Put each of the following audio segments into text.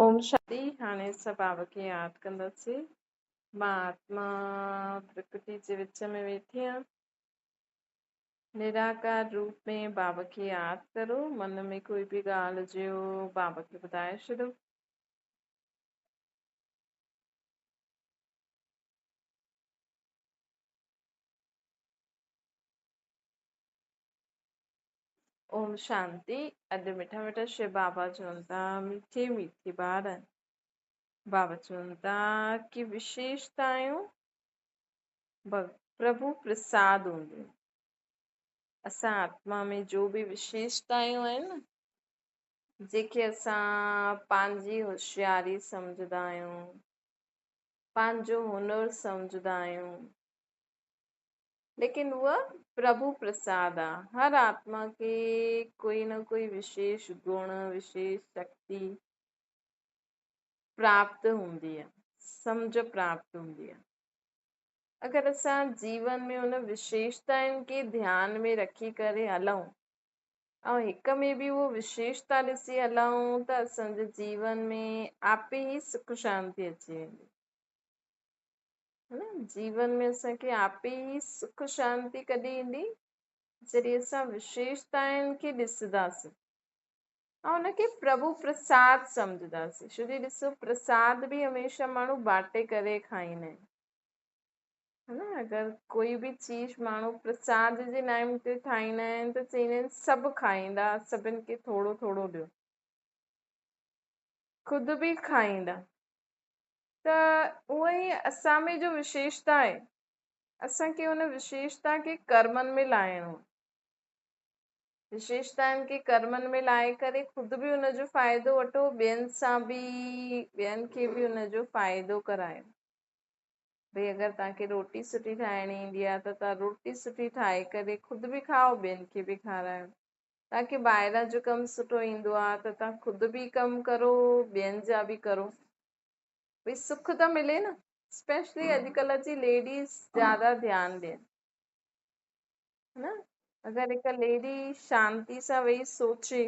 اوم شانتي. هاڻي اسان بابا کي ياد ڪنداسين. مان آتما پرڪرتي جي وچ ۾ ويٺي آهيان. نراڪار روپ ۾ بابا کي ياد ڪرو. من ۾ ڪوئي به ڳالهه هجي بابا کي ٻڌائي ڇڏو. اوم شانتي. اڄ مٺا مٺا شو بابا چون ٿا، مٺي مٺي ٻار. بابا چون ٿا ڪي وشيشتايون پرڀو پرساد هونديون. اسان آتما ۾ جو به وشيشتايون آهن نه، جيڪي اسان پنهنجي هوشياري سمجهندا آهيون، پنهنجو هنر سمجهندا آهيون، ليڪن اها پرڀو پرساد آهي. هر آتما کي ڪوئي نه ڪوئي وشيش گڻ، وشيش شڪتي پراپت هوندي آهي، سمجهه پراپت هوندي آهي. اگر اسان جيون ۾ ان وشيشتائن کي ڌيان ۾ رکي ڪري هلون ۽ هڪ ۾ به اهو وشيشتا ڏسي هلون ته اسان جي جيون ۾ آپي ئي سک شانتي اچي ويندي. ها نه؟ جيون ۾ اسان کي آپي ئي سک شانتي ڪڏهن ايندي؟ جڏهن اسان وشيشتائن کي ڏسنداسين ۽ ان کي پرڀو پرساد سمجهنداسين. ڇو جي ڏسو پرساد به هميشه ماڻهو باٽي ڪري کائيندا آهن. ها نه؟ اگر ڪوئي به چيز ماڻهو پرساد جي نام تي ٺاهيندا آهن ته چئيندا آهن سڀ کائيندا، سڀن کي ٿورو ٿورو ڏيو، خود به کائيندا. ته اها ئي اسان ۾ جو وشيشتا آهي، اسان کي ان وشيشتا کي ڪرمن ۾ لاهڻو آهي. وشيشتائن کي ڪرمن ۾ لاهي ڪري خود به ان جو فائدو وٺو، ٻين سان به، ٻين کي به ان جو فائدو ڪرايو. ڀئي اگر توهان کي روٽي سٺي ٺاهڻي ايندي آهي ته توهان روٽي سٺي ٺاهي ڪري خود به کائو، ٻين کي به کارايو. توهان کي ٻاهران جو ڪم سٺو ايندو آهي ته توهان خود به ڪم ڪرو، ٻين جا به ڪرو. ڀئي سک ته ملي نه. اسپيشلي اڄڪلهه جي ليڊيز زياده ڌيان ڏين نه. اگر هڪ ليڊي شانتي سان ويهي سوچي،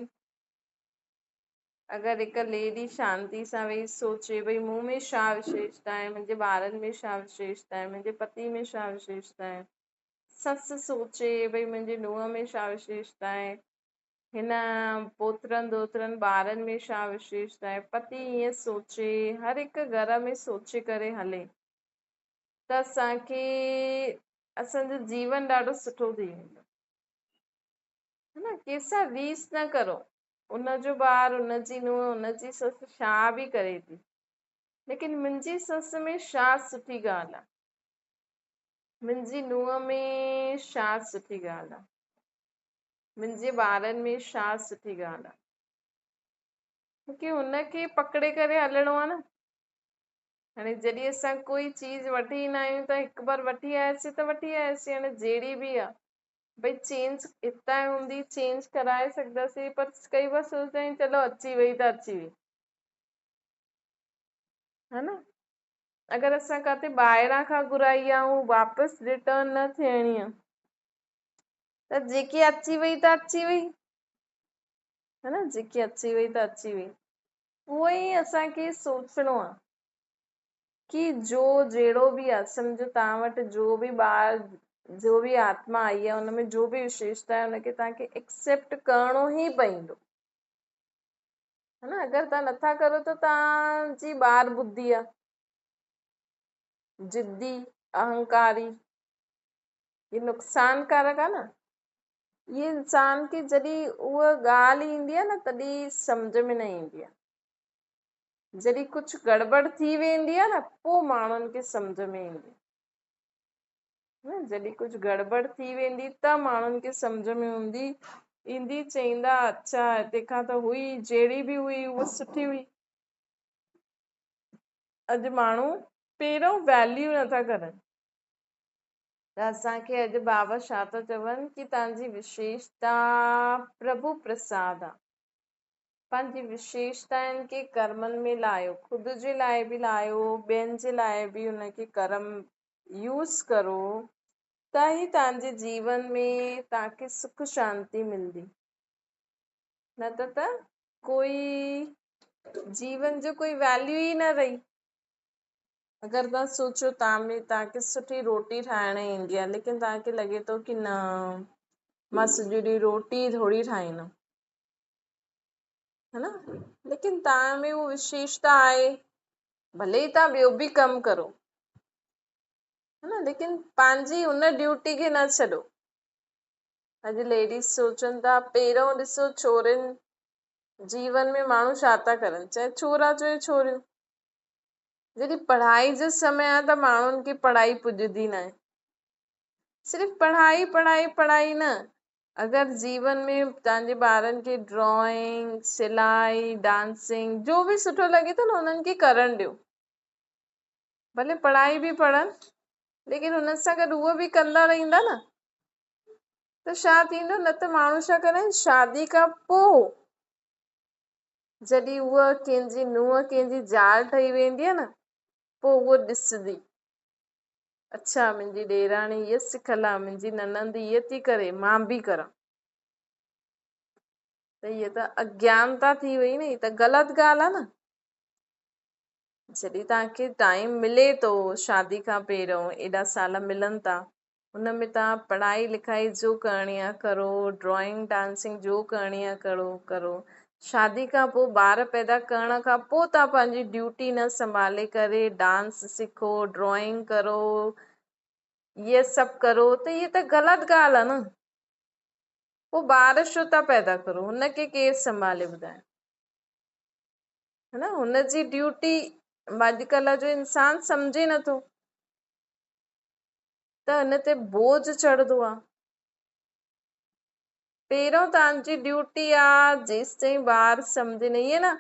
اگر هڪ ليڊي شانتي سان ويهي سوچي ڀئي مون ۾ ڇا وشيشتا آهي، منهنجي ٻارن ۾ ڇا وشيشتا آهي، منهنجي پتي ۾ ڇا وشيشتا آهي، سس سوچي ڀئي منهنجي نونهن ۾ ڇا وشيشتا آهي، هن پوترن ڏوهترن ٻارن ۾ ڇا وشيشتا آهي، پتي ائين سوچي، هر هڪ گهر ۾ سوچي ڪري هلي ته اسان جو جيون ڏاڍو سٺو ٿي ويندو. ها نه؟ ڪنهن سان ريس نه ڪرو، ان جو ٻار، ان جي نونهن، ان جي سس ڇا به ڪري ٿي، ليڪن منهنجي سس ۾ ڇا سٺي ڳالهه آهي، منهنجي نونهن ۾ ڇا سٺي ڳالهه آهي، منهنجي ٻارن ۾ ڇا سٺي ڳالهه آهي، مونکي هن کي پڪڙي ڪري هلڻو آهي نه. هاڻي جڏهن اسان ڪوئي چيز وٺي ايندا آهيون ته هڪ بار وٺي آياسين ته وٺي آياسين، هاڻي جهڙي به آهي ڀئي چينج هتان هوندي چينج ڪرائي سگهنداسين، پر ڪئي بار سوچندا آهيون چلو اچي وئي ته اچي وئي، ها نه. اگر اسان ڪاٿي ٻاهران کان گهرائي آهي ۽ واپس ريٽرن نه ٿيڻي آهي ته جيڪي اچي وئي ته اچي وئي، ها نه، جيڪي اچي وئي ته اچي وئي. اهو ئي اسان کي سوچڻو آهي ڪي جو جهڙو به آهي، سمجهو توهان وٽ جو به ٻار، جو به آتما آئي آهي، ان ۾ جو به وشيشتا آهي، ان کي توهان کي ايڪسيپٽ ڪرڻو ئي پوندو، ها نه. اگر توهان نٿا ڪرو ته توهان جي ٻار ٻڌي آهي، ضدي، اهنڪاري، هي نقصانڪارڪ آهي نه. اهي انسان کي جڏهن اها ڳالهه ايندي آهي نه تڏهن سمجهه ۾ نه ايندي آهي، جڏهن ڪجهه گڙٻڙ ٿي ويندي آهي نه پوء ماڻهن کي سمجهه ۾ ايندي آهي نه. جڏهن ڪجهه گڙٻڙ ٿي ويندي ته ماڻهن کي سمجهه ۾ ايندي، چئيندا اڇا هتي کان ته هئي جهڙي به هئي اها سٺي هئي. اڄ ماڻهو پهريون ويليو نٿا ڪرن. ته اسان کي اڄ بابا ڇا ٿا چون ڪي توهان جي وشيشتا پرڀو پرساد آ، پنهنجي وشيشتائن کي ڪرمن ۾ لاهيو، خود جي لاء به لاهيو، ٻين جي لاء به ان کي ڪرم يوز ڪرو ته ئي توهان جي جيون ۾ توهان کي سک شانتي ملندي، نه ته ته ڪوئي جيون جو ڪوئي ويليو ئي نه رهي. اگر توهان سوچو توهان ۾ توهان کي سٺي روٽي ٺاهڻ ايندي آهي، ليڪن توهان کي لڳي ٿو ڪي نه مان سڄو ڏينهن روٽي ٿوري ٺاهيندم، ها نه، ليڪن توهان ۾ اهو وشيشتا آهي، ڀلي ئي توهان ٻيو به ڪم ڪرو، ها نه، ليڪن پنهنجي ان ڊيوٽي کي نه ڇڏو. اڄ ليڊيز سوچن ٿا، پهريون ڏسو ڇورين جيون ۾ ماڻهو ڇا ٿا ڪرن، چاهي ڇورا چاهي ڇوريون. جڏهن پڙهائي جو سمي آهي ته ماڻهن کي پڙهائي پڄندي ناهي. صرف پڙهائي پڙهائي پڙهائي نه، اگر جيون ۾ توهان جي ٻارن کي ڊرائنگ، سلائي، ڊانسنگ جو به سٺو لڳي ٿو نه، انهن کي ڪرڻ ڏيو. ڀلي پڙهائي به پڙهن، ليڪن هن سان گڏ اهو به ڪندا رهندا نه ته ڇا ٿيندو؟ نه ته ماڻهو ڇا ڪندا آهن، شادي کان پوءِ جڏهن اها ڪنهن جي ننهن ڪنهن جي زال ٺهي ويندي آهي نه، پوءِ اهو ڏسندي، اڇا منهنجي ڏيراڻي هيءَ سکيل آهي، منهنجي ننند هيءَ ٿي ڪري، مان به ڪران. ته هيءَ ته اگيانتا ٿي وئي نه، هيءَ ته غلط ڳالهه آهي نه. جڏهن توهان کي ٽائيم ملي ٿو شادي کان پهريون، ايڏا سال ملن ٿا، ان ۾ توهان پڙهائي لکائي جو ڪرڻي آهي ڪرو، ڊرائنگ ڊانسنگ جو ڪرڻي آهي ڪرو. شادي کان پوءِ ٻار پيدا ڪرڻ کان پوءِ توهان پنهنجي ڊيوٽي نه سنڀالي ڪري ڊانس سکو، ڊرائنگ ڪرو، اهي سڀ ڪرو، ته هيءَ ته غلط ڳالهه آهي نه. پوءِ ٻار ڇو ٿا پيدا ڪرو؟ هن کي ڪير سنڀالي ٻڌايو؟ ها نه، هن جي ڊيوٽي اڄڪلهه جو انسان سمجهي نٿو، ته هن تي بوجهه چڙهندو آهي. پهريون توهان جي ڊيوٽي آهي، جيستائين ٻار سمجهي نه، ائين نه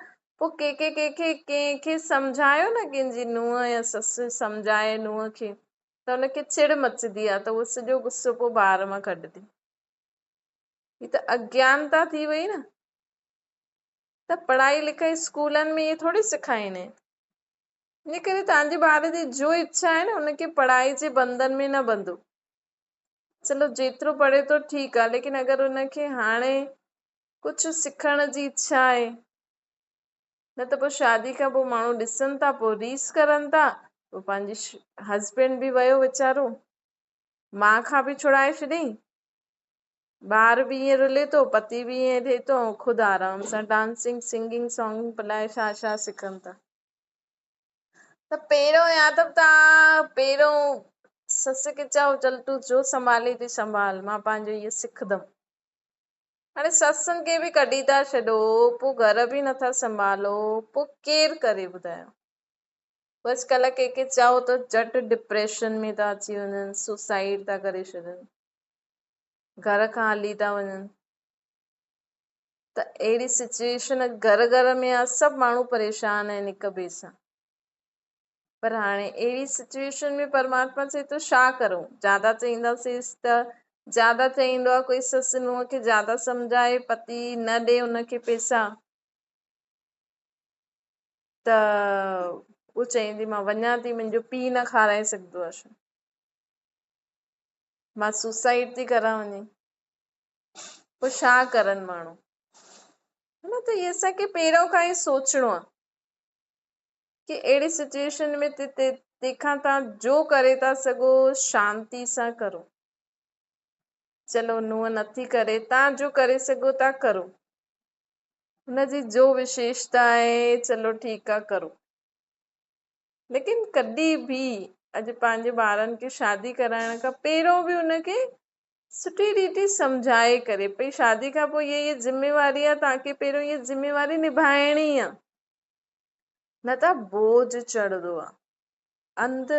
پوءِ ڪنهن کي سمجهايو نه، ڪنهن جي ننهن يا سس سمجهائي ننهن کي ته هن کي چڙ مچندي آهي، ته اهو سڄو غصو پوءِ ٻار مان ڪڍندي. هي ته اگيانتا ٿي وئي نه. ته پڙهائي لکائي اسڪولن ۾ اهي ٿوري سيکاريندا آهن. ان ڪري توهان جي ٻار جي جو اڇا آهي نه، هن کي پڙهائي جي بنڌن ۾ نه ٻڌو. چلو جيترو پڙهي ٿو ٺيڪ آهي، ليڪن اگر هن کي هاڻي ڪجهه سکڻ جي اڇا آهي نه، ته پوءِ شادي کان پوءِ ماڻهو ڏسن ٿا، پوءِ ريس ڪرن ٿا، پوءِ پنهنجي هسبينڊ به ويو ويچارو، ماءُ کان به ڇڙائي ڇڏيائين، ٻار به ائين رلي ٿو، پتي به ائين ٿئي ٿو، ۽ خود آرام سان ڊانسنگ، سنگنگ، سانگ الائي ڇا ڇا سکن ٿا. ته پهريون يا ته توهان پهريون سس کي چئو چل تون جو سنڀالي ٿي سنڀال، مان پنهنجو اهو سکندم. هاڻي سسن کي به ڪڍي ٿا ڇڏو، پوءِ گهر به نٿا سنڀالو، پوءِ ڪير ڪري ٻڌايو؟ بس ڪلهه ڪنهن کي چئو ته جهٽ ڊپريشن ۾ ٿا اچي وڃن، سوسائيڊ ٿا ڪري ڇڏن، گهر کان هلي ٿا وڃن. ته اهڙي سچوئيشن گهر گهر ۾ آهي، سڀ ماڻهو پريشان آهن هڪ ٻئي سان. پر هاڻي اهڙي سچوئيشن ۾ پرماتما چئي ٿو ڇا ڪرون؟ زياده چئينداسينس ته زياده چئيندو آهي، ڪوئي سس ننهن کي زياده سمجهائي، پتي نه ڏي هن کي پئسا، ته اهو چئيندي مان وڃان ٿي، منهنجو پيءُ نه کارائي سگهندو آهي ڇا، مان سوسائيڊ ٿي ڪران وڃي. پوءِ ڇا ڪرن ماڻهو؟ نه ته هي اسان کي پهريون کان ئي سوچڻو آهي ڪي اهڙي سچوئيشن ۾ تنهن کان توهان جو ڪري ٿا سگهو شانتي سان ڪرو. چلو ننهن نٿي ڪري، توهان جو ڪري سگهو ٿا ڪرو، هن جي جو وشيشتا آهي چلو ٺيڪ آهي ڪرو. ليڪن ڪڏهن به اڄ پنهنجي ٻارن کي شادي ڪرائڻ کان پهريون به هن کي سٺي ريتي سمجهائي ڪري، ڀئي شادي کان پوءِ هيءَ ذميواري آهي، توهان کي پهريون هيءَ ذميواري نڀائڻي آهي، نه ته بوجهه چڙهندو آهي. انڌ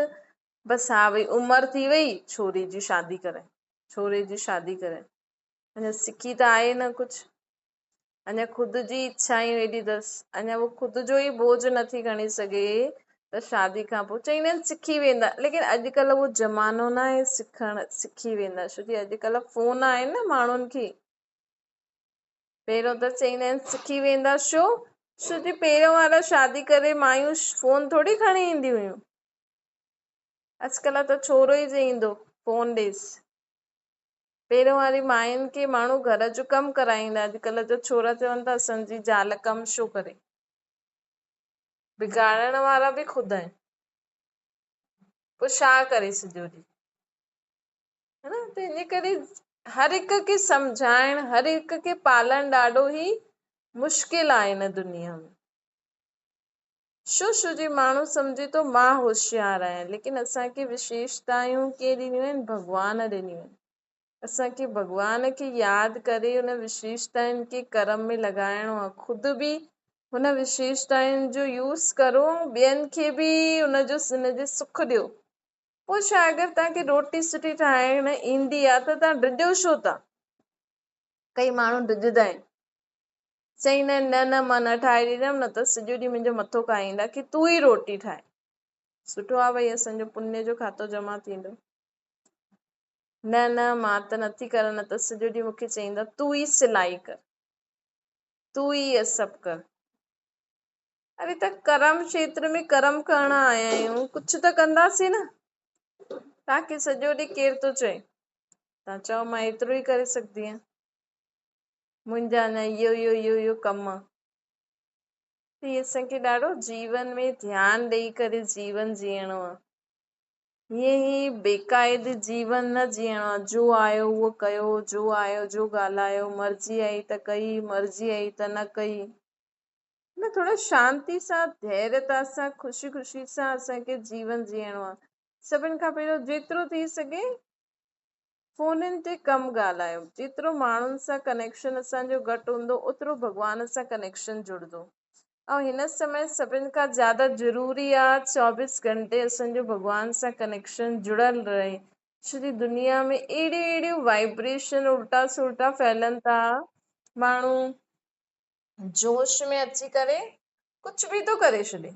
بس ها ڀئي عمر ٿي وئي، ڇوري جي شادي ڪرائي، ڇوري جي شادي ڪرائي، اڃا سکي ته آهي نه ڪجهه، اڃا خود جي اڇا ئي ايڏي اٿس، اڃا هو خود جو ئي بوجهه نٿي کڻي سگهي، ته شادي کان پوءِ چئيندا آهن سکي ويندا، ليڪن اڄڪلهه اهو زمانو نه آهي سکي ويندا، ڇو ڪه اڄڪلهه فون آهن نه ماڻهن کي. پهريون ته چئيندا آهن سکي ويندا، ڇو؟ ڇو ڪه پهريون وارا شادي ڪري مايون فون ٿوري کڻي اينديون هيون، اڄڪلهه ته ڇورو ئي چئيندو فون ڏيس. پهريون واري ماين کي ماڻهو گهر جو ڪم ڪرائيندا، اڄڪلهه جا ڇورا چون ٿا اسان جي زال ڪم ڇو ڪري. بگاڙڻ وارا به خود آهن. پوءِ ڇا ڪري سڄو ڏينهن؟ ها نه، ته ان ڪري هر هڪ کي سمجهائڻ، هر هڪ کي پالڻ ڏاڍو ئي مشڪل آهي هن دنيا ۾. ڇو ڇو جي ماڻهو سمجهي ٿو مان هوشيار آهيان، ليڪن اسان کي وشيشتايون ڪنهن ڏنيون آهن؟ ڀڳوان ڏنيون آهن. اسان کي ڀڳوان کي ياد ڪري ان وشيشتائن کي ڪرم ۾ لڳائڻو آهي. خود به هن وشيشتائن جو يوز ڪرو ۽ ٻين کي به ان جو سک ڏيو. پوءِ ڇا، اگر توهان کي روٽي سٺي ٺاهڻ ايندي آهي ته توهان ڊڄو ڇو ٿا؟ ڪئي ماڻهو ڊڄندا آهن، چئيندا آهن نه نه مان نه ٺاهي ڏيندم، نه ته سڄو ڏينهن منهنجو مٿو کائيندا ڪي تون ئي روٽي ٺاهي. سٺو آهي ڀئي، اسان جو پڃ جو کاتو جمع ٿيندو. نه نه مان ته نٿي ڪران، نه ته سڄو ڏينهن مون کي چئيندا تون ئي سلائي ڪر، تون ئي اهي سڀ ڪر. اري ته ڪرم کيتر ۾ ڪرم ڪرڻ آيا آهيون، ڪجهه ته ڪنداسين نه. توهان کي سڄو ڏينهن ڪير ٿو چئي؟ توهان چئو مان ايترو ئي ڪري سگهندي آهيان، منهنجا اڃا اهو اهو اهو اهو ڪم آهي. ته هي اسان کي ڏاڍو جيون ۾ ڌيان ڏيئي ڪري جيون جيئڻو آهي. ائين ئي بيقاعدي جيون نه جيئڻو آهي. جو آيو اهو ڪيو، جو آيو جو ڳالهايو، مرضي آئي ته ڪئي، مرضي آئي ته نه ڪئي. نه، ٿورو شانتي سان، ڌيريتا سان، خوشي خوشي سان اسان کي جيون جيئڻو آهي. سڀن کان پهريون جيترو ٿي سگهي فونن تي ڪم ڳالهايو. جيترو ماڻهن سان ڪنيڪشن اسان جو گهٽ هوندو، اوترو ڀڳوان سان ڪنيڪشن جڙندو. ۽ هن سمي سڀن کان زياده ضروري آ 24 گهنٽي اسان جو ڀڳوان سان ڪنيڪشن جڙيل رهي. ڇو جي دنيا ۾ اهڙيون اهڙيون وائبريشن الٽا سلٽا ڦهلن ٿا، ماڻهو جوش ۾ اچي ڪري ڪجهه به ٿو ڪري ڇڏي.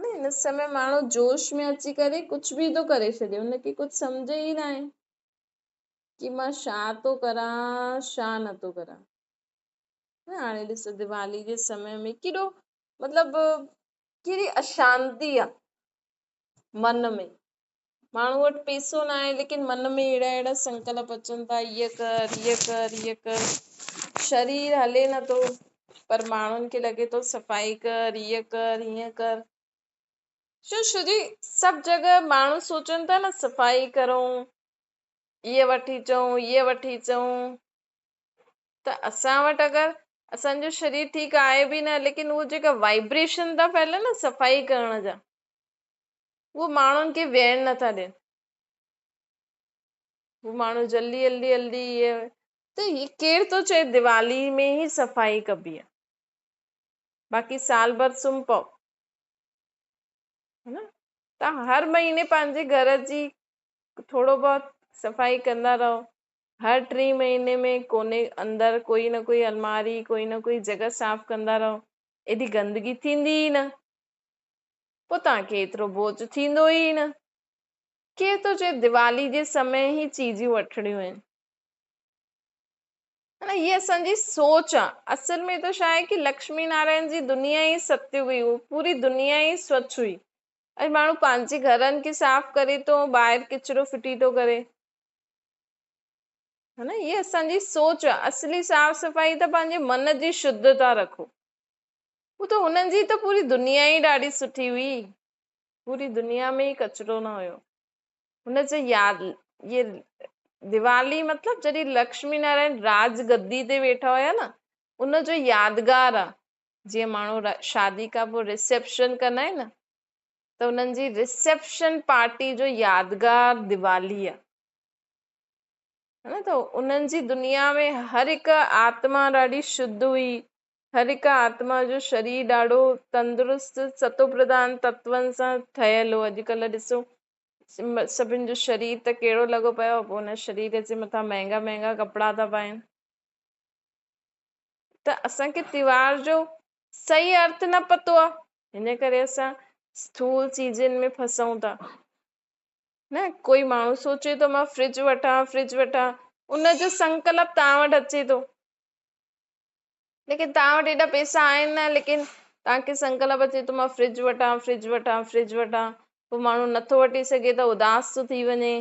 نه، هن سمي ماڻهو جوش ۾ اچي ڪري ڪجهه به ٿو ڪري ڇڏي، هن کي ڪجهه سمجهه ئي نه آهي ڪي مان ڇا ٿو ڪران ڇا نٿو ڪران. نه، هاڻي ڏسو ديوالي جي سمي ۾ ڪيڏو ڪهڙي اشانتي آ من ۾. ماڻهو وٽ پئسو نه آهي ليڪن من ۾ اهڙا اهڙا سنڪلپ اچن ٿا، هيءَ ڪر هيءَ ڪر هيءَ ڪر. شرير هلي نٿو پر ماڻهن کي لڳي ٿو صفائي ڪر، هيءَ ڪر، هيئن ڪر. ڇو ڇو جي سڀ جڳهه ماڻهو سوچن ٿا نه صفائي ڪرون، اهي وٺي اچون، اهي وٺي اچون. ته اسان وٽ اگر اسان جو شرير ٺيڪ آهي به نه، ليڪن اهو جيڪا وائبريشن ٿا ڦهلن نه صفائي ڪرڻ جا، اهو ماڻهن کي ويهڻ نٿا ڏين. هو ماڻهو جلدي جلدي جلدي اهي ته هي ڪير ٿو چئي ديوالي ۾ ئي صفائي ڪبي آهي، باقي سال ڀر سمهي پئو. ها نه، توهان هر مهيني پنهنجي گهر جي ٿورو بهت صفائي ڪندا رهو. هر 3 مهيني ۾ ڪوني اندر ڪوئي نه ڪوئي الماري، ڪوئي نه ڪوئي جڳهه صاف ڪندا رهو. ايڏي گندگي ٿيندي ئي نه، پوءِ توهان کي ايترو بوجهه ٿيندو ئي نه. ڪير ٿو چئي ديوالي جي سمي ئي چيزيون وٺڻيون آهن؟ ها نه، هيءَ اسان جي سوچ آهي. اصل ۾ ته ڇا آهي ڪي لڪشمي نارائڻ جي دنيا ئي ستيگ هئي، هو پوري دنيا ئي سوڇ هئي. اڄ ماڻهو پنهنجي گهرن کي صاف ڪري ٿو، ٻاهر ڪچرو ڦٽي ٿو ڪري. ها نه، هيءَ اسان جي سوچ آهي. اصلي صاف صفائي ته پنهنجي من جي شڌتا رکو. هو ته هنن جي ته پوري دنيا ئي ڏاڍي سٺي هئي، پوري دنيا ۾ ئي ڪچرو نه هيو. هن جي ياد اهي ديوالي مطلب جڏهن لڪشمي نارائڻ راج گدي تي ويٺا هيا نه، ان جو يادگار آ. جيئن ماڻهو شادي کان پوءِ رسيپشن ڪندا آهن نه، ته انهن جي رسيپشن پارٽي جو يادگار ديوالي آ. ها نه، ته انهن جي دنيا ۾ هر هڪ آتما ڏاڍي شڌ هئي، هر هڪ آتما جو شرير ڏاڍو تندرست ستوپرڌان تتون سان ٺهيل هو. اڄڪلهه ڏسو سڀني جو شرير ته ڪهڙو لڳو پيو آهي، پوءِ ان شرير جي مٿان مهنگا مهنگا ڪپڙا ٿا پائين. ته اسان کي تيوهار جو صحيح ارٿ نه پتو آهي، هن ڪري اسان اسٿول چيزن ۾ ڦسون ٿا. نه، ڪوئي ماڻهو سوچي ٿو مان فرج وٺان، فرج وٺان، ان جو سنڪلپ توهان وٽ اچي ٿو، ليڪن توهان وٽ ايڏا پئسا آهن نه، ليڪن توهان کي سنڪلپ اچي ٿو مان فرج وٺان، فرج وٺان، فرج وٺان. پوءِ ماڻهو نٿو وٺي سگهي ته اداس ٿو ٿي وڃي،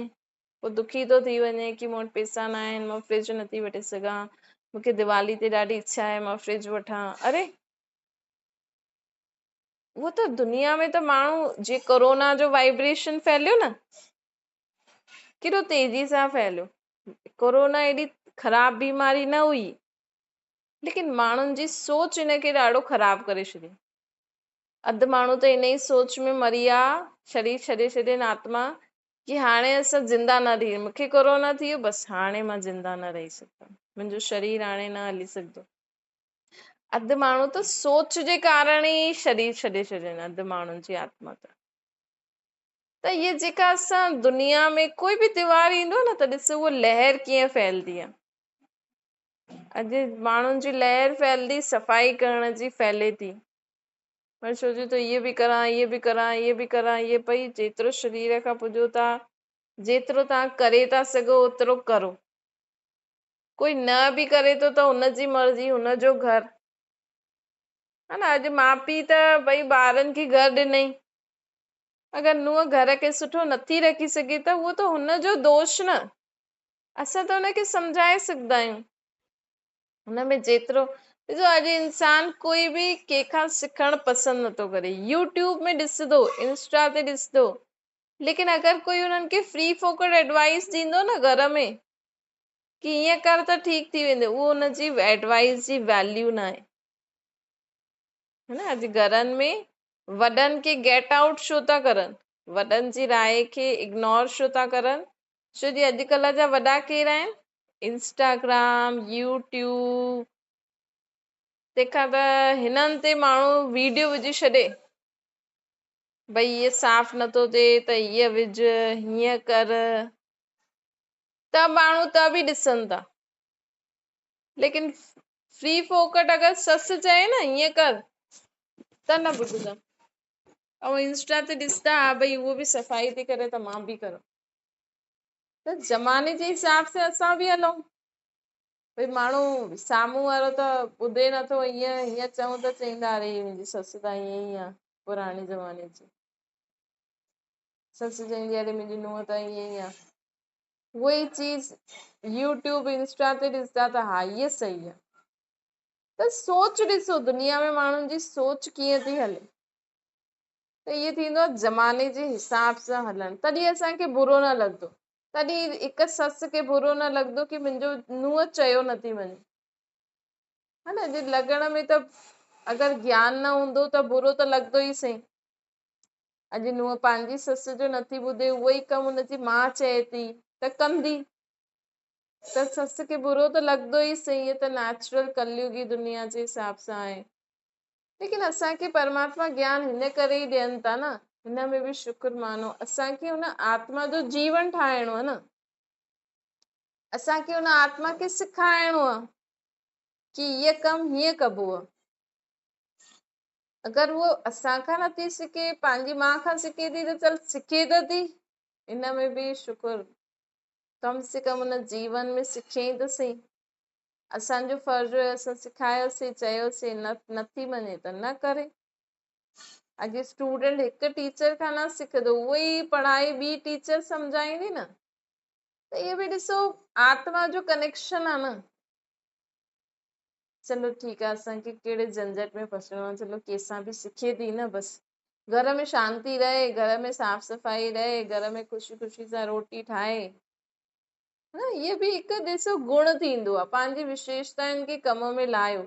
پوءِ دکي ٿو ٿي وڃي ڪي مون وٽ پئسا نه آهن، مان فرج نٿي وٺي سگهان، مون کي ديوالي تي ڏاڍي اڇا آهي مان فرج وٺان. اري اهو ته دنيا ۾ ته ماڻهو جي ڪورونا جو وائبريشن ڦهليو نه، ڪيڏو تيزي سان ڦهليو. ڪورونا ايڏي خراب بيماري نه هئي، ليڪن ماڻهن جي سوچ ان کي ڏاڍو خراب ڪري ڇڏيو. اڌ ماڻهو ته ان ئي سوچ ۾ مري ويا، شرير ڇڏي ڇڏين آتما، ڪي هاڻي اسان زنده نه رهي، مون کي ڪورونا ٿي ويو، بس هاڻي مان زنده نه رهي سگهندم، منهنجو شرير هاڻي نه هلي سگهندو. اڌ ماڻهو ته سوچ جي ڪارڻ ئي شرير ڇڏي ڇڏين، اڌ ماڻهن جي آتما ته. ته هيء جيڪا اسان دنيا ۾ ڪوئي به تيوهار ايندو آهي نه ته ڏسو اهو لهر ڪيئن ڦهلدي آهي. اڄ ماڻهن جي لهر ڦهلدي صفائي ڪرڻ جي ڦهلي ٿي، پر سوچي ٿو هيء به ڪران، هيء به ڪران، هيء به ڪران، هيء پئي جيترو شرير کان پڄو ٿا، جيترو توهان ڪري ٿا سگهو اوترو ڪرو. ڪوئي نه به ڪري ٿو ته هن جي مرضي، هن جو گهر. ها نه، اڄ ماء پيء ته ڀئي ٻارن کي گهر ڏنئي، اگر نونهن گهر کي سٺو نٿي رکي سگهي ته اهو ته هن جو دوش نه، اسان ته هن کي سمجهائي سگهندا آهيون. هن ۾ جيترو ڏسو اڄ انسان ڪوئي به ڪنهن کان سکڻ پسند نٿو ڪري، يوٽيوب ۾ ڏسندو، انسٽا تي ڏسندو، ليڪن اگر ڪوئي انهن کي فري فوڪٽ ايڊوائس ڏيندو نه گهر ۾ ڪي ائين ڪر ته ٺيڪ ٿي ويندو، اهو ان جي ايڊوائس جي ويليو ناهي. نه اڄ گهرن ۾ وڏن کي گيٽ آئوٽ ڇو ٿا ڪرن، وڏن جي راء کي اگنور ڇو ٿا ڪرن، ڇو جي اڄڪلهه جا وڏا ڪير آهن، انسٽاگرام، يوٽيوب، تنهن کان ته هنن تي ماڻهو ويڊيو وجهي ڇڏي ڀئي هيء صاف نٿو ٿئي ته هيء وجهه، هيئن ڪر، ته ماڻهو ته به ڏسن ٿا، ليڪن فري فوڪٽ اگر سس چئي نه هيئن ڪر ته نه ٻڌندا، ۽ انسٽا تي ڏسندا ها ڀئي اهو به صفائي ٿي ڪري ته مان به ڪران. ته زماني جي حساب سان اسان به هلون، ڀئي ماڻهو سامهون وارو ته ٻڌي نٿو، هيئن هيئن چئون ته چئيندا اري منهنجي سس ته ائين ئي آ پراڻي زماني جي، سس چئيندي اري منهنجي نونهن ته ائين ئي آ. اهو ئي چيز يوٽيوب انسٽا تي ڏسندا ته ها هيء صحيح آ. ته سوچ ڏسو دنيا ۾ ماڻهن جي سوچ ڪيئن ٿي هلي. ته اهو ٿيندو آهي زماني جي حساب سان هلڻ، تڏهن اسان کي برو نه لڳندو، تڏهن هڪ سس کي برو نه لڳندو ڪي منهنجو نونهن چيو نٿي مڃي. ها نه، جي لڳڻ ۾ ته اگر گيان نه هوندو ته برو ته لڳندو ئي سهي. اڄ نونهن پنهنجي سس جو نٿي ٻڌي، اهو ئي ڪم هن جي ماء چئي ٿي ته ڪندي، ته سس کي برو ته لڳندو ئي سهي. هي ته نيچرل ڪليوگي دنيا جي حساب سان آهي. ليڪن اسان کي پرماتما گيان هن ڪري ئي ڏين ٿا نه، هن ۾ به شڪر مانو، اسان کي ان آتما جو جيون ٺاهڻو آهي نه، اسان کي ان آتما کي سکائڻو آهي ڪي هيء ڪم هيئن ڪبو آهي. اگر هوء اسان کان نٿي سکي، پنهنجي ماء کان سکي ٿي ته چل سکي ته ٿي، ان ۾ به شڪر، ڪم سي ڪم ان جيون ۾ سکيائين ته سهي. اسان جو فرض هيو اسان سکايوسين، چيوسين، نه نٿي مڃي ته نه ڪري. اڄ اسٽوڊنٽ هڪ ٽيچر کان نه سکندو، اهو ئي پڙهائي ٻي ٽيچر سمجهائيندي نه. ته اهو به ڏسو آتما جو ڪنيڪشن آ نه. چلو ٺيڪ آ، اسان کي ڪهڙي جهنجهٽ ۾ ڦسڻو آ، چلو ڪنهن سان به سکي ٿي نه، بس گهر ۾ شانتي رهي، گهر ۾ صاف صفائي رهي، گهر ۾ خوشي خوشي سان روٽي ٺاهي. نه اهي به هڪ ڏسو گڻ ٿيندو آهي، پنهنجي وشيشتائن کي ڪم ۾ لاهيو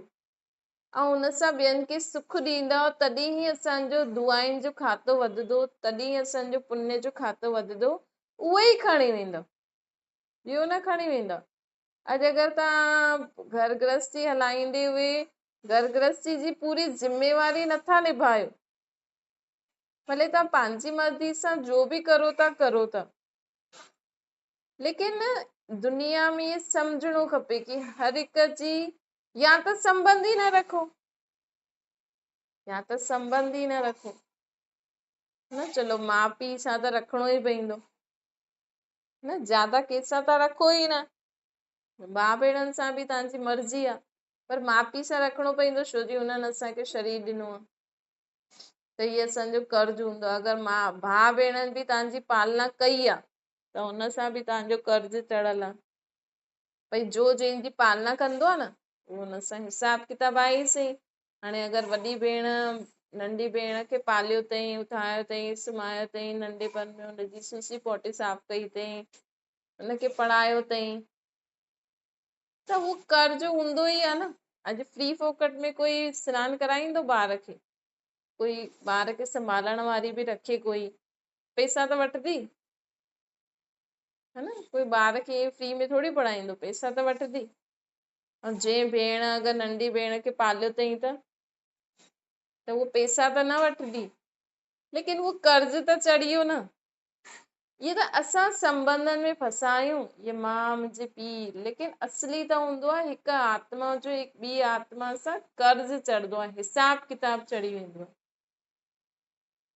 ۽ ان سان ٻين کي سک ڏيندؤ، تڏهن ئي اسان جو دعائن جو کاتو وڌندو، تڏهن ئي اسان جو پڃ جو کاتو وڌندو، اهي ئي کڻي ويندؤ، ٻيو نه کڻي ويندؤ. اڄ اگر توهان گهر گرهستي هلائيندي هئي گهر گرهستي جي پوري ذميواري نٿا نڀايو، ڀلي توهان پنهنجي مرضي سان جو به ڪرو ٿا ڪرو ٿا، ليڪن دنيا ۾ اهي سمجهڻو کپي ڪي هر هڪ جي يا ته سنبنڌ ئي نه رکو، يا ته سنبنڌ ئي نه رکو نه، چلو ماء پيء سان ته رکڻو ئي پوندو نه، زياده ڪنهن سان ته رکو ئي نه، ڀاء ڀيڻن سان به توهان جي مرضي آ، پر ماء پيء سان رکڻو پوندو، ڇو جي انهن اسان کي شرير ڏنو آ، ته هي اسان جو قرض هوندو آ. اگر ماء ڀاء ڀيڻن به توهان جي پالنا ڪئي آ ته ان سان به توهان جو قرض چڙهيل آ. ڀئي جو جنهن جي پالنا ڪندو آ نه، اهو ان سان حساب ڪتاب آهي ئي سهي. هاڻي اگر وڏي ڀيڻ ننڍي ڀيڻ کي پاليو اٿئين، اٿايو اٿئين، سمهايو اٿئين، ننڍپڻ ۾ هن جي سوسي پوٽي صاف ڪئي اٿئين، هن کي پڙهايو اٿئين، ته اهو قرض هوندو ئي آهي نه. اڄ فري فوڪٽ ۾ ڪوئي سنان ڪرائيندو ٻار کي؟ ڪوئي ٻار کي سنڀالڻ واري به رکي ڪوئي، پئسا ته وٺندي ها نه؟ ڪوئي ٻار کي فري ۾ ٿوري پڙهائيندو، پئسا ته وٺندي. ۽ جنهن ڀيڻ اگر ننڍي ڀيڻ کي پاليو اٿئين ته اهو پئسا ته نه وٺندي، ليڪن اهو قرض ته چڙهي ويو نه. اهي ته اسان سنٻنڌن ۾ ڦسا آهيون، اهي مان منهنجي پيء، ليڪن اصلي ته هوندو آهي هڪ آتما جو هڪ ٻي آتما سان قرض چڙهندو آهي، حساب ڪتاب چڙهي ويندو آهي.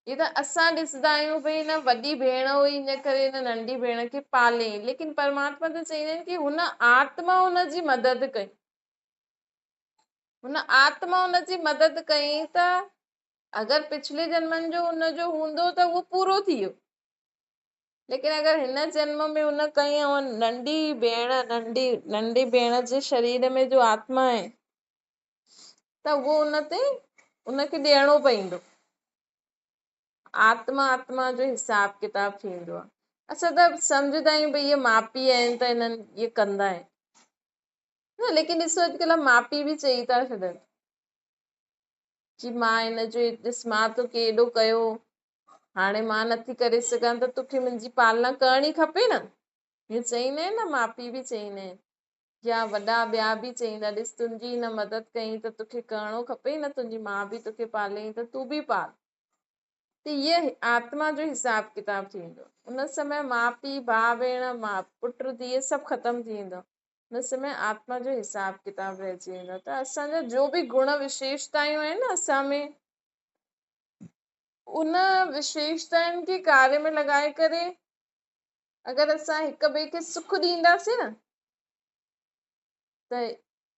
اهي ته اسان ڏسندا آهيون ڀئي هن وڏي ڀيڻ هئي ان ڪري هن ننڍي ڀيڻ کي پاليائين، ليڪن پرماتما ته چئيندا آهن ڪي هن آتما هن جي مدد ڪئي، هن آتما هن جي مدد ڪئي ته اگر پڇلي جنمن جو هن جو هوندو ته اهو پورو ٿي ويو، ليڪن اگر هن جنم ۾ هن ڪئي ۽ ننڍي ڀيڻ، ننڍي ننڍي ڀيڻ جي شرير ۾ جو آتما آهي ته اهو ان تي ان کي ڏيڻو پوندو. آتما آتما جو حساب ڪتاب ٿيندو آهي. اسان ته سمجهندا آهيون ڀئي اهي ماء پيء آهن ته هنن اهي ڪندا آهن نه، ليڪن ڏسو اڄڪلهه ماء پيء به چئي ٿا ڇڏن ڪي مان هن جو ڏس مان توکي ايڏو ڪيو، هاڻي مان نٿي ڪري سگهان ته توکي منهنجي پالنا ڪرڻي کپي نه. ائين چئيندا آهن نه، ماء پيء به چئيندا آهن يا وڏا ٻيا به چئيندا، ڏس تنهنجي هن مدد ڪئي ته توکي ڪرڻو کپي نه، تنهنجي ماء به توکي پاليائين ته تون به پال. ته هيء آتما جو حساب ڪتاب ٿيندو. ان سمي ماء پيء، ڀاء ڀيڻ، ماء پٽ ڌيء سڀ ختم ٿي ويندو. ان سمي آتما جو حساب ڪتاب رهجي ويندو. ته اسان جا جو به گڻ وشيشتايون آهن نه اسان ۾، ان وشيشتائن کي ڪاري ۾ لڳائي ڪري اگر اسان هڪ ٻئي کي سک ڏينداسين نه ته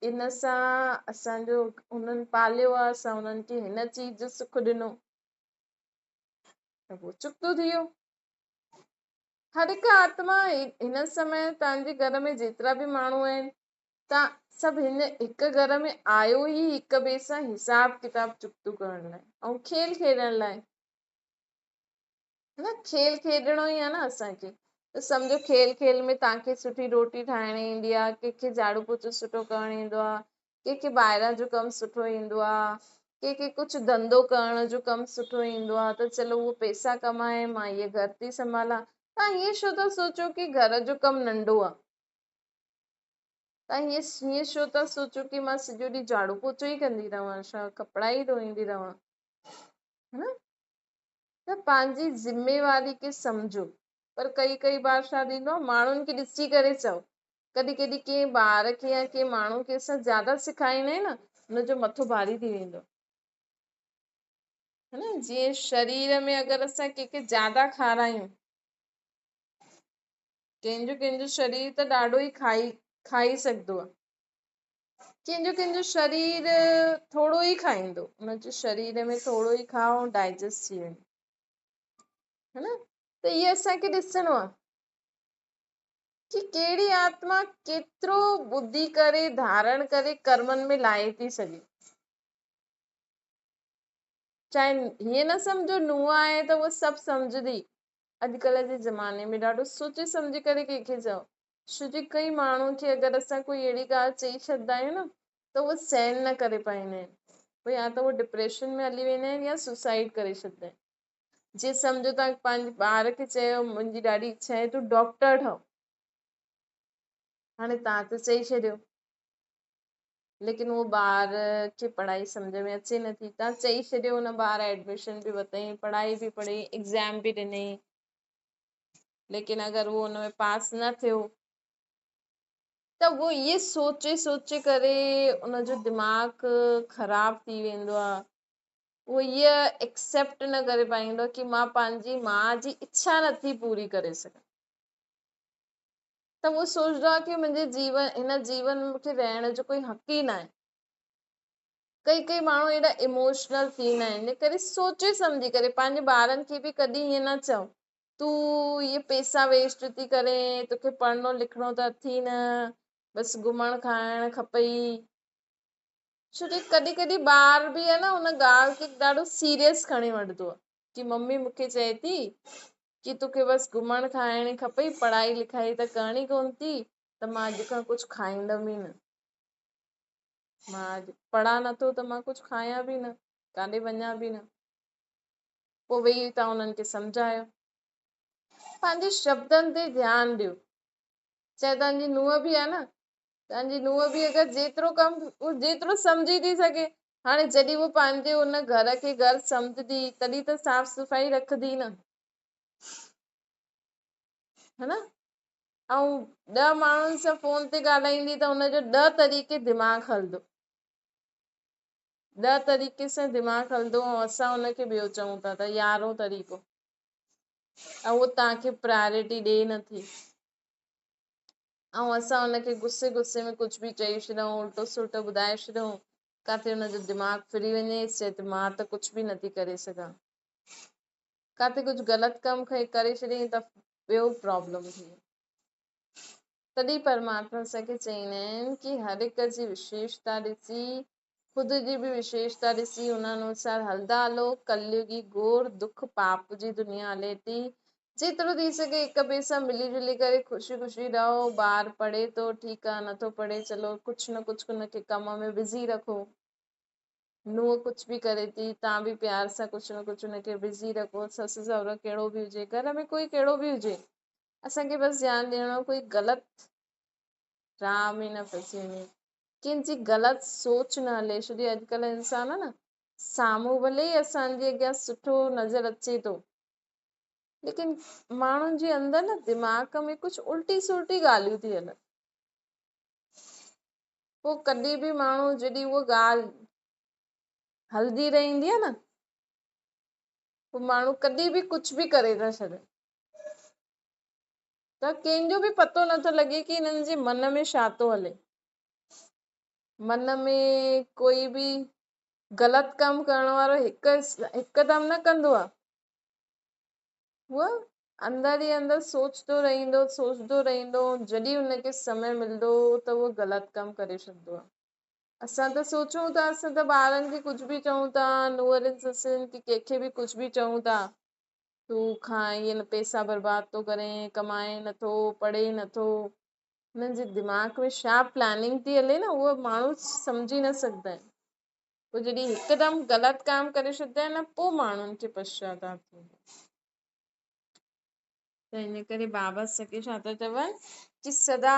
ان سان اسان جو انهن پاليو آهي، اسان انهن کي هن چيز جو سک ڏنو ته پوء چڪتو ٿي ويو. هر هڪ آتما هن سمي توهان جي گهر ۾ جيترا به ماڻهو آهن، توهان سڀ هن هڪ گهر ۾ آيو ئي هڪ ٻئي سان حساب ڪتاب چڪتو ڪرڻ لاء ۽ کيل کيڏڻ لاء. نه کيل کيڏڻو ئي آهي نه اسان کي ته سمجهو کيل کيل ۾ توهان کي سٺي روٽي ٺاهڻ ايندي آهي، ڪنهن کي جهاڙو پوچو سٺو ڪرڻ ايندو آهي، ڪنهن کي ٻاهران جو ڪم سٺو ايندو آهي، ڪنهن کي ڪجهه ڌنڌو ڪرڻ جو ڪم سٺو ايندو آهي ته چلو اهو پئسا ڪمائي مان هيء گهر ٿي سنڀالان. توهان هيئن ڇو ٿا سوچو ڪي گهر جو ڪم ننڍو آهي؟ توهان هيئن ڇو ٿا سوچو ڪي مان سڄو ڏينهن جهاڙو پوچو ئي ڪندي رهان، ڇا ڪپڙا ئي ڌوئيندي رهان؟ ها نه؟ ته پنهنجي ذميواري کي سمجهو. پر ڪئي ڪئي بار ڇا ٿيندو آهي ماڻهن کي ڏسي ڪري چئو. ڪڏهن ڪڏهن ڪنهن ٻار کي يا ڪنهن ماڻهو کي اسان زياده سکائيندا آهيون نه ان جو مٿو ڀاري ٿي ويندو آهي. ها نه جيئن شرير ۾ اگر اسان ڪنهن کي زياده کارايون، ڪنهن جو ڪنهن جو شرير ته ڏاڍو ئي کائي کائي سگهندو آهي، ڪنهن جو ڪنهن جو شرير ٿورو ئي کائيندو، ان جي شرير ۾ ٿورو ئي کائو ڊائجسٽ ٿي ويندو ها نه. ته اهي اسان کي ڏسڻو آهي ڪي ڪهڙي آتما ڪيترو ٻڌي ڪري ڌارڻ ڪري ڪرمن ۾ لاهي ٿي سگهي. چاهي هيئن نه سمجهو نونهن آهي ته اهو سڀ سمجهندي. اڄڪلهه جي زماني ۾ ڏاڍو سوچي سمجهي ڪري ڪنهن کي چئو، ڇو جي ڪئي ماڻهن کي اگر اسان ڪوئي اهڙي ڳالهه چئي ڇڏندا آهيون نه ته اهي سهن نه ڪري پائيندا آهن، پوء يا ته اهي ڊپريشن ۾ هلي ويندا آهن يا سوسائيڊ ڪري ڇڏندا آهن. جي سمجهو توهان پنهنجي ٻار کي چيو منهنجي ڏاڍي اڇا آهي تون ڊاڪٽر ٺهه، هاڻي توهان ته چئي ڇڏيو ليڪن اهو ٻار کي پڙهائي سمجهه ۾ اچي نٿي، تان چئي ڇڏيو ان ٻار ايڊميشن به ورتائين، پڙهائي به پڙهي، ايگزام به ڏنائين، ليڪن اگر اهو ان ۾ پاس نه ٿيو ته اهو اهي سوچي سوچي ڪري ان جو دماغ خراب ٿي ويندو آهي، اهو اهي ايڪسيپٽ نه ڪري پائيندو آهي ڪي مان پنهنجي ماء جي اڇا نٿي پوري ڪري سگهان. ته اهو سوچندو آهي ڪي منهنجي جيون هن جيون ۾ مونکي رهڻ جو ڪوئي حق ئي ناهي. ڪئي ڪئي ماڻهو ايڏا اموشنل ٿيندا آهن ان ڪري سوچي سمجهي ڪري پنهنجي ٻارن کي به ڪڏهن ائين نه چئو تون اهي پيسا ويسٽ ٿي ڪرين توکي پڙهڻو لکڻو ته اٿئي نه بس گهمڻ کائڻ کپئي. ڇو جو ڪڏهن ڪڏهن ٻار به آهي نه ان ڳالهه کي ڏاڍو سيريس کڻي وٺندو آهي ڪي ممي مون کي چئي ٿي ڪي توکي بس گهمڻ کائڻ کپئي، پڙهائي لکائي ته ڪرڻي ڪونه ٿي، ته مان اڄ کان ڪجهه کائيندم ئي نه، مان اڄ پڙهان نٿو ته مان ڪجهه کايان به نه، ڪاڏي وڃان به نه. پوء ويهي توهان انهن کي سمجهايو. پنهنجي شبدن تي ڌيان ڏيو. چاهي توهان جي نونهن به آهي نه، توهان جي نونهن به اگر جيترو ڪم جيترو سمجهي ٿي سگهي، هاڻي جڏهن هو پنهنجي ان گهر کي گهر سمجهندي تڏهن ته صاف صفائي رکندي نه، ها نه؟ ۽ 10 ماڻهن سان فون تي ڳالهائيندي ته ان جو 10 طريقي دماغ هلندو، 10 طريقي سان دماغ هلندو ۽ اسان ان کي ٻيو چئون ٿا ته 11 طريقو، ۽ اهو توهان کي پرائرٽي ڏئي نٿي، ۽ اسان ان کي غصي غصي ۾ ڪجهه به چئي ڇڏيون، الٽو سلٽو ٻڌائي ڇڏيون، ڪاٿي ان جو دماغ ڦري وڃي، چئي ته مان ته ڪجهه به نٿي ڪري سگهان، ڪاٿي ڪجهه غلط ڪم ڪري ڇڏيائين ته ٻيو پرابلم ٿي وڃي. تڏهن پرماتما اسان کي چئيندا آهن ڪي هر هڪ جي وشيشتا ڏسي، خود جي به وشيشتا ڏسي ان انوسار هلندا هلو. ڪليوگي گهور دک پاپ جي دنيا هلي ٿي، جيترو ٿي سگهي هڪ ٻئي سان ملي جلي ڪري خوشي خوشي رهو. ٻار پڙهي ٿو ٺيڪ آ، نٿو پڙهي چلو ڪجهه نه ڪجهه ان کي ڪم ۾ بزي رکو. نونهن ڪجهه به ڪري ٿي، تان به پيار سان ڪجهه نه ڪجهه ان کي بزي رکو. سس سهرو ڪهڙو به هجي، گهر ۾ ڪوئي ڪهڙو به هجي، اسان کي بس ڌيان ڏيڻو ڪوئي غلط راهه ۾ نه ڦسي وڃي، ڪنهن جي غلط سوچ نه هلي. ڇو جو اڄڪلهه انسان آ نه سامهون ڀلي ئي اسان جي اڳيان سٺو نظر اچي ٿو، ليڪن ماڻهن جي اندر نه دماغ ۾ ڪجهه الٽي سلٽي ڳالهيون ٿي هلن. پوء ڪڏهن به ماڻهو جڏهن اها ڳالهه هلندي رهندي آ نه، پوء ماڻهو ڪڏهن به ڪجهه به ڪري ٿا ڇڏن، ته ڪنهن جو به پتو نٿو لڳي ڪي هنن جي من ۾ ڇا ٿو هلي. من ۾ ڪوئي به غلط ڪم ڪرڻ وارو هڪدم نه ڪندو آ، هو اندر ئي اندر سوچندو رهندو، سوچندو رهندو، جڏهن هن کي سمي ملندو ته هو غلط ڪم ڪري ڇڏندو آ. اسان ته سوچون ٿا، اسان ته ٻارن کي ڪجهه به چئون ٿا، نونهرن سسين کي ڪنهن کي به ڪجهه به چئون ٿا، تون کان ائين پئسا برباد ٿو ڪرين، ڪمائين نٿو، پڙهين نٿو. هنن جي دماغ ۾ ڇا پلاننگ ٿي هلي نه، اهو ماڻهو سمجهي نه سگهندا آهن. پوء جڏهن هڪدم غلط ڪم ڪري ڇڏندا آهن نه، پوء ماڻهن کي پشچاتاپ ٿيندو آهي. ته ان ڪري بابا سکي ڇا ٿا چون ڪي سدا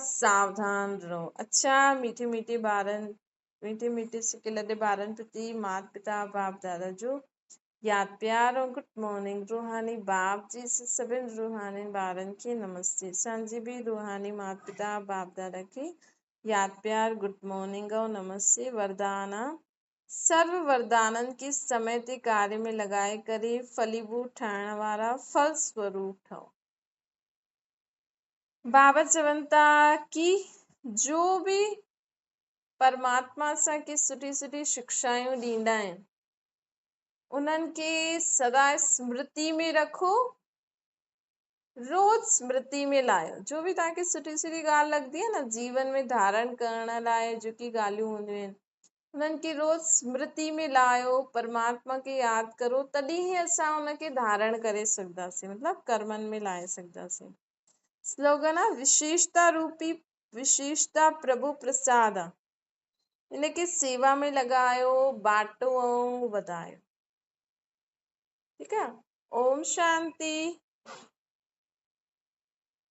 ساوڌان رهو. اڇا ميٺي ميٺي ٻارن، ميٺي ميٺي سڪي لڏي ٻارن پرتي مات پتا باپ دادا جو ياد پيار ۽ گڊ مارننگ. روحاني باپ جي سڀن روحاني ٻارن کي نمستي. اسان جي به روحاني مات پتا باپ دادا کي ياد پيار گڊ مارننگ ۽ نمستي. وردان آ سرو وردانن کي سمي تي ڪاري ۾ لڳائي ڪري ڦليڀوت ٺاهڻ وارا ڦل سوروپ ٺهو. بابا چون ٿا ڪي جو به پرماتما اسان کي سٺي سٺي شڪشايون ڏيندا آهن انهن کي سدا سمرتي ۾ رکو، روز سمرتي ۾ لايو. جو به توهان کي سٺي سٺي ڳالهه لڳندي آهي نه، جيون ۾ ڌارڻ ڪرڻ لاء جيڪي ڳالهيون هونديون آهن انهن کي روز سمرتي ۾ لايو، پرماتما کي ياد ڪرو، تڏهن ئي اسان ان کي ڌارڻ ڪري سگهنداسين، مطلب ڪرمن ۾ لائي سگهنداسين. سلوگن آهي وشيشتا روپي وشيشتا پرڀو پرساد آ، ان کي سيوا ۾ لڳايو، باٽو ۽ وڌايو. ٺيڪ آ، اوم شانتي.